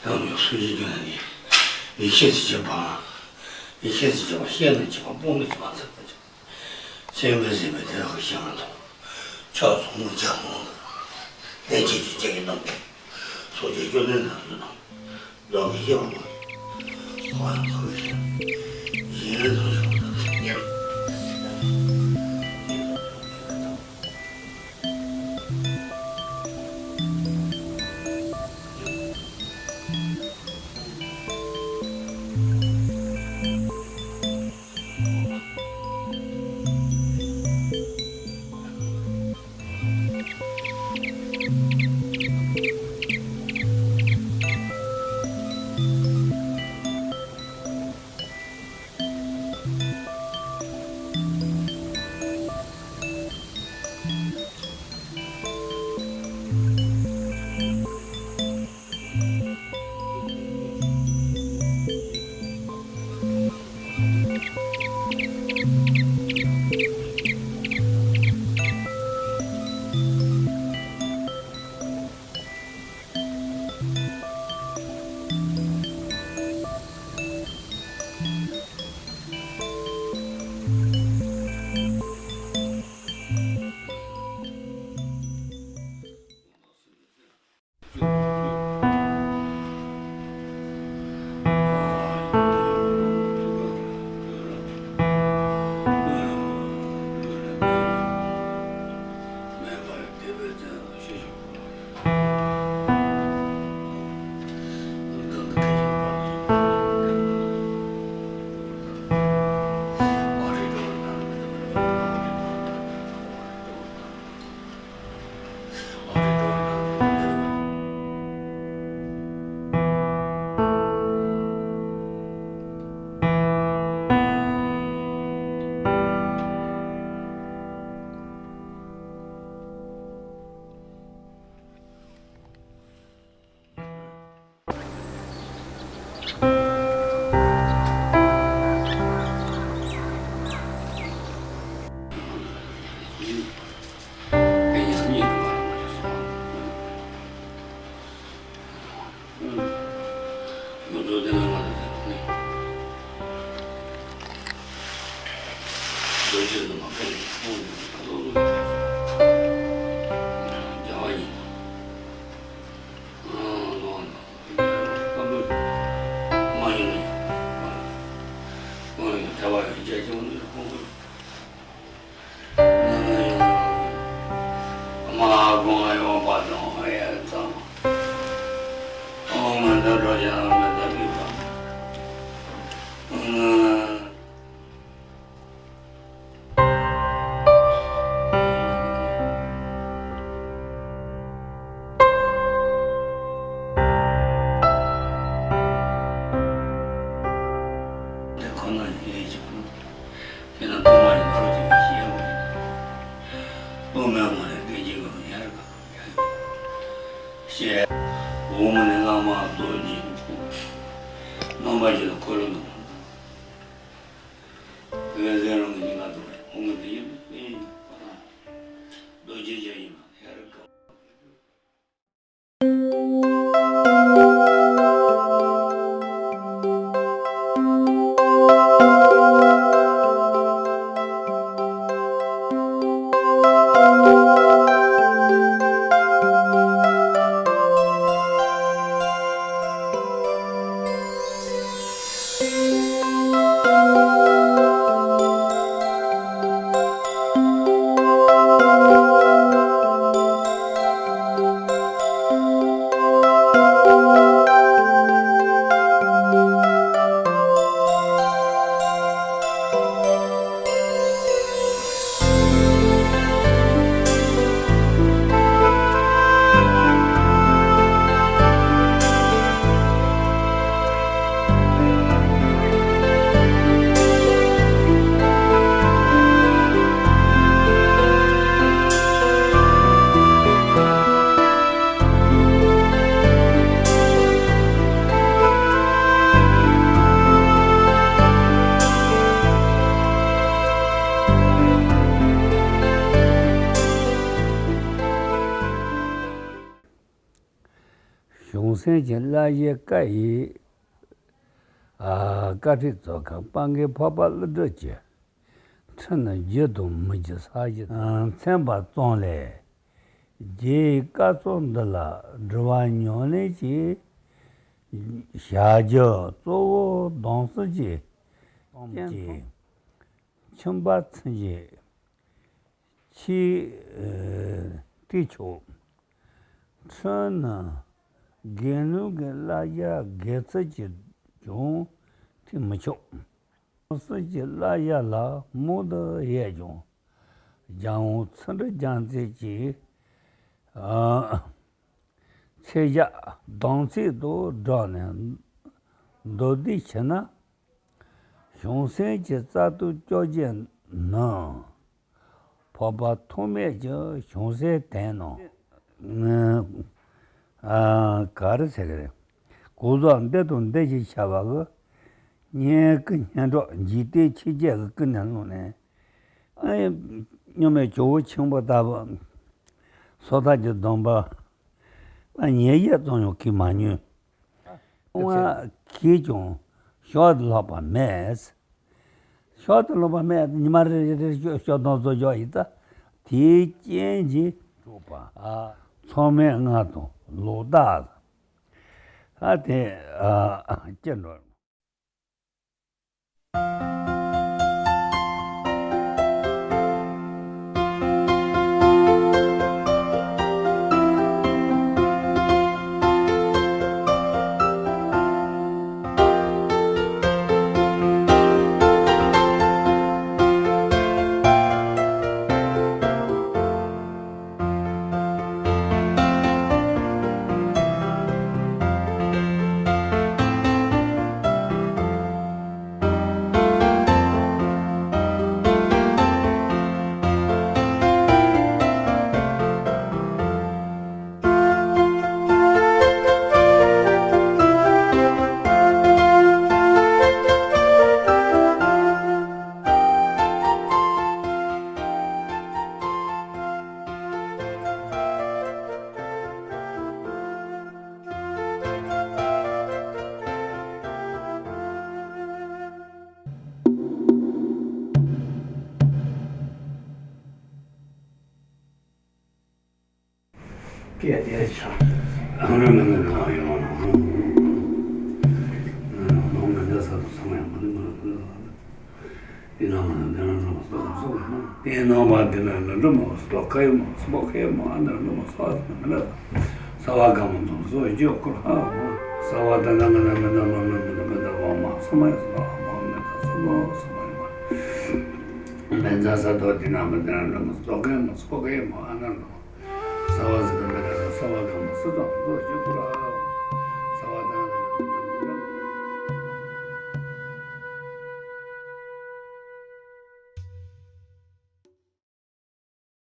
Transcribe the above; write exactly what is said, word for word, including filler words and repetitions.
ཡང་ཡང་སུ་ཞིག་ཀྱང་ནི། ཡེ་ཤེས་སུ་བྱེད་པའང་། ཡེ་ཤེས་སུ་བྱེད་པ་ཤེས་ནས་བྱེད་པ་སྤོང་དུ་བྱེད་པ་མཚན་དུ་བྱེད། སེམས་པས་ཟིན་པའི་དེ་ལ་ཤེས་ང་དང་། ཕྱག་ཚོགས་མི་བྱ་མོ། ལྷན་ཅིག་ཏུ་བྱེད་ཀྱི་སྣང་བ། སོ་སྐྱེ་སྐྱོ་ནས་ན་ཟུག་དང་། བདག་གི་ཤེས་པ་མ་ཡིན། ཁོ་ཡང་ཁོ་བའི་ཤེས། ཡིན་རེ་དང་ཤེས་པ་དང་ཡིན། དེ་ཁོ་ན་ཡིན་ཀྱང་། དེ་ན་སྟོང་པ་ཡི་འཁོར་གྱི་ཤེས་པ་ཡིན། སྟོང་པའི་ངང་ནས་བསྟན་བྱེད་ཀྱི་ཡར་ག་ཡར་ཤེས། འོག་མ་ནས་བླ་མ་རྡོ་རྗེ་སྤུངས། རྣམ་པ་བཞི་ལ་འཁོར་ལོ་ནང་། དེ་ལས་རང་གི་སྙིང་ག་དུ་རེ་འོང་གི་འདི་ཡིན་པས་ཡིན་པ་དང་། རྡོ་རྗེ་རྒྱལ་ཡིན་པ་ཡར་ག། མཚན་གྱི་བླ་གཞས་བཀའ་ཡི། ཨ། བཀའ་ཁྲིད་གཙོ་ཁང་སྤང་གི་འཕགས་པ་ཀླུ་སྒྲུབ་ཀྱི། འཁྲུལ་ནི་རྒྱུ་དང་མུ་གེའི་ས་གཞི། མཚན་པ་ཙམ་ལས། རྗེ་ཡི་བཀའ་སྩོལ་འདི་ལ་དྲི་བ་ཉུང་ལེན་གྱིས། བྱ་རྒྱུད་གཙོ་བོ་སྡོམ་སྲོལ་གྱི། སྐྱེམས་ཀྱི་ཁྱིམ་པ་ཚུན་གྱི་ཆེས་ཐིག་ཆོག་འཁྲུལ་ནི་དགེ་སློང་གི་བླ་གཞས་དགེ་ཚུལ་གྱིས་ཀྱང་ཐིག་མི་ཆོག་སྡོམ་སྲོལ་གྱི་བླ་གཞས་ལ་མང་དུ་ཡོད་ཀྱང་། རྒྱལ་དབང་ཚུལ་ཁྲིམས་རྒྱལ་མཚན་གྱིས། ཨ། ཚེས་ཞག་དམ་ཚིག་ཏུ་བསྒྲགས་ནས་མདོར་བསྡུས་བྱས་ན། བྱང་སེམས་ཀྱི་རྩ་ལྟར་སྐྱོབ་བྱེད་ནི། འཕགས་པ་ཐོགས་མེད་ཀྱི་བྱང་སེམས་དོན་རྣམས། ཨ། ག་རེ་ཟེར་གི་རེད། གང་ཟག་འདི་དང་འདི་ཞེས་བྱ་བ་གི། སྙན་བརྒྱུད་སྙན་གྲགས་འཇིག་རྟེན་ཆོས་བརྒྱད་ཀྱི་ཀུན་ནས་བསླངས་ནས། ཨ། སྙིགས་མའི་ཇོ་བོ་ཆེན་པོ་ལྟ་བུ། སོ་ཐར་གྱི་སྡོམ་པ། ཨ། ཉེས་བྱས་ཙམ་ཡང་གིས་མ་ཉོན། ཨ། གིས་ཀྱང་ཞོར་དུ་ལྷག་པ་མེད། ཞོར་དུ་ལྷག་པ་མེད། ཉི་མ་རེ་རེ་རེ་ཞོ་ཞོ་དང་བཟོ་ཞོ་ཡིན་ད། དེའི་རྐྱེན་གྱིས་གྲུབ་པ། ཨ། མཚམས་མེད་ལྔ་དང་ལོག་ལྟ། ཨ། དེ། ཨ། སྐྱེ་འགྲོ། སྐད་དེ་ཆགས། ཨ་ནི་མི་ནི་གང་ཡོང་ནང་། ནང་མི་འདྲ་ས་དང་ཚང་མ་ཡང་མི་ནི་མི་ནི། དེ་ནང་མི་ནི་འདི་ནང་མི་སོགས་སོགས། དེ་ནང་མ་འདི་ནང་ལ་འགྲོ་མ་སོགས་ཁ་ཡོད་མ་སོགས་ཁ་ཡོད་མ་ཨ་ནི་འགྲོ་མ་སོགས་ཨ་ནི་མི་ནི། ས་བ་གང་མ་འཛོམས་སོགས་རྒྱུ་སྐོར་ཧ་མ། ས་བ་ད་ནང་གི་ནང་མི་ནི་མ་མི་མི་ནི་མི་ནི་བ་མ་ས་མ་ཡ་ས་བ་མ་མི་ནི་ས་མ་ས་མ་ཡ་མ། མེ་ཛ་ས་དོ་དེ་ནང་མི་འདི་ནང་འགྲོ་མ་སོགས་ཁ་ཡོད་མ་སོགས་ཁ་ཡོད་མ་ཨ་ནི་འགྲོ། ས་བ་ཟི་ལིང་ག་ར་ས་བ་གང་མ་སུ་དང་དུ་ཞུ་དགོས་ར།